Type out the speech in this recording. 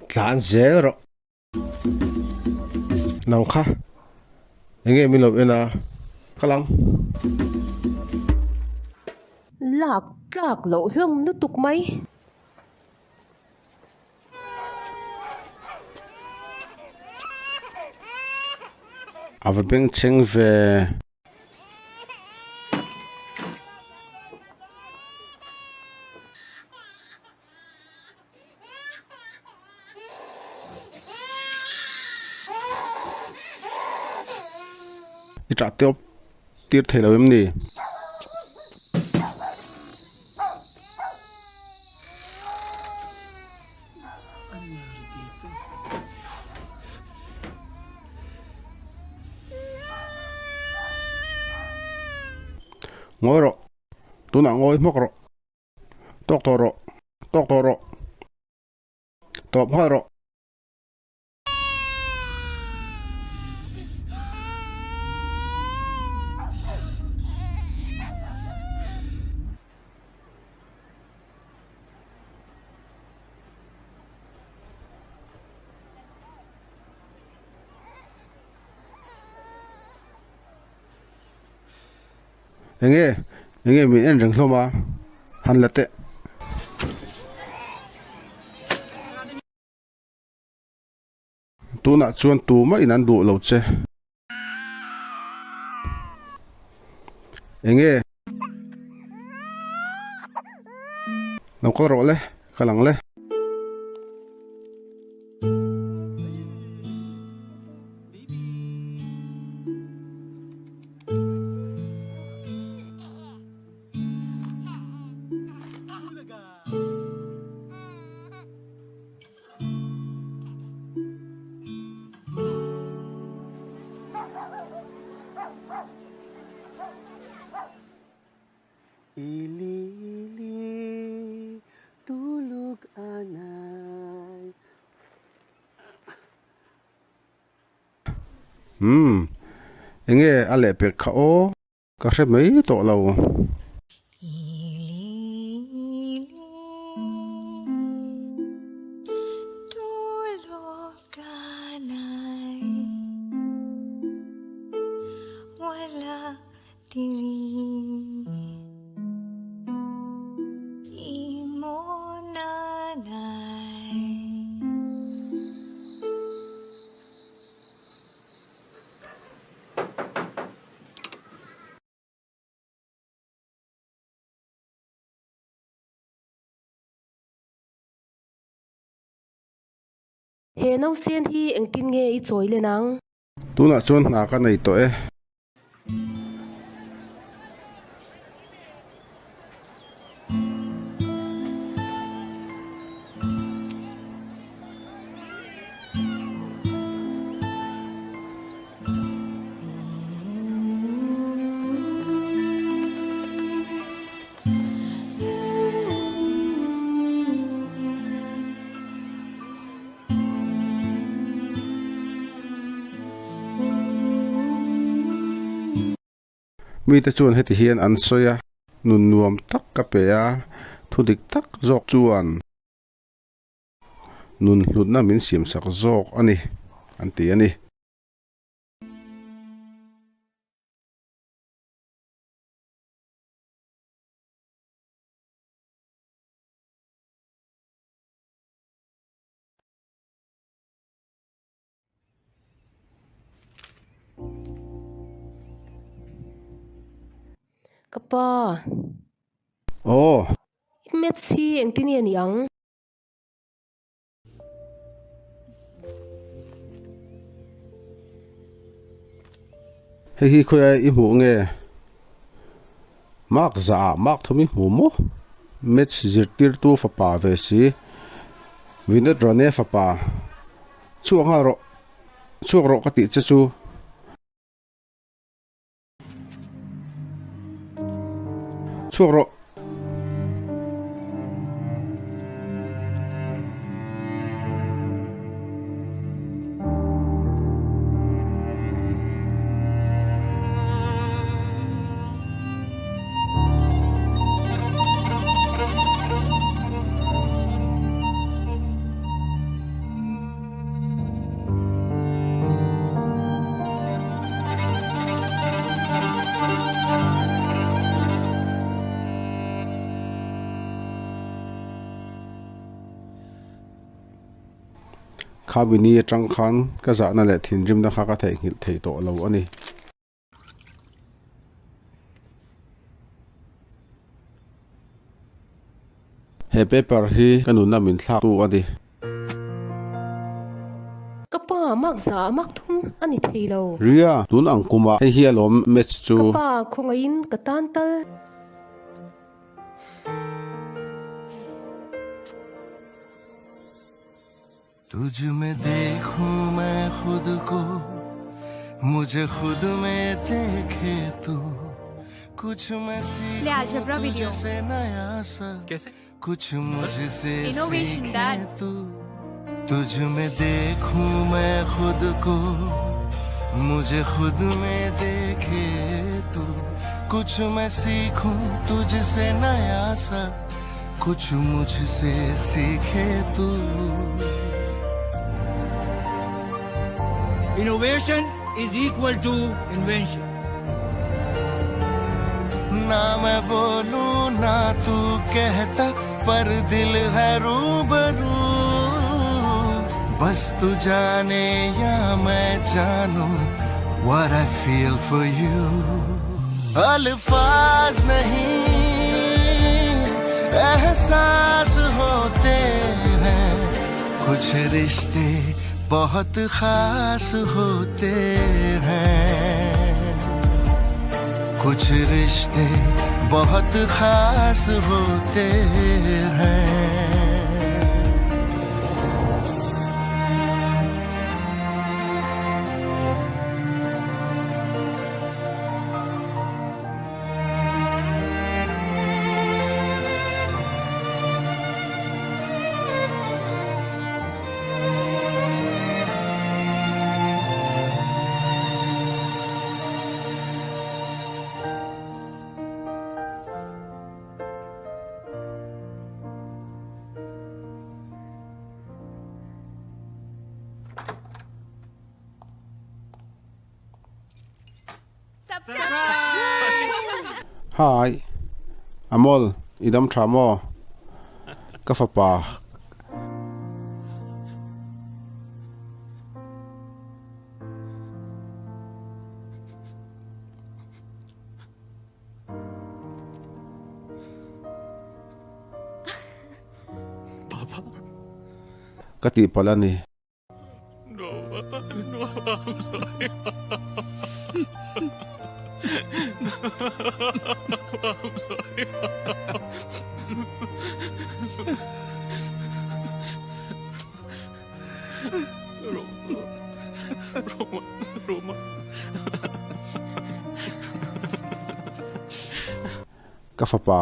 Tlan zel rawh. Nang kha enge min lo en a ka lang. Lak tlak loh hlawm lutuk mai. A va bengchheng ve. I ṭah tawp tir thei lo em ni? Ngawi rawh, tunah ngawi hmawk rawh. Tawk tawh rawh, tawk tawh rawh, tawp nghal rawh. Enge enge min en reng hlawm a han la teh. Tunah chuan tumah in an duh lo che. Enge lo kal rawh le ka lang le. Umm enge a lehpek kha aw ka hre mai tawh lo. He nausen hi engtin nge i chawi len ang? Tunah chuan hna ka nei tawh e. Mite chuan heti hian an sawi a, Nun nuam tak ka pe a, thu dik tak zawk chuan nun hlutna min siamsak zawk a ni, an ti a ni. Ka pa. Aw. I maths hi engtin nge ni ang? Hei hi khawiah i hmuh nge? Mark zah ah mark thum i hmu maw? Maths zirtirtu fapa ve si. Vinod Rane fapa. Chhuak nghal rawh. Chhuak rawh ka tih che chu. Chhuak rawh. Kha mini atang khan ka zahna leh thinrimna kha ka theihnghilh thei tawh lo a ni. He paper hi ka nunna min thlak tu a ni. Ka pa mak za a mak thum a ni thei lo. Ria, tun ang kumah hei hi alawm match chu. Ka pa khawngaihin ka tan tal. Play algebra video. Innovation dad. Innovation is equal to invention. Hi, Amol, i dam tha maw? Ka fapa. Ka tihpalh a ni. Ka fapa.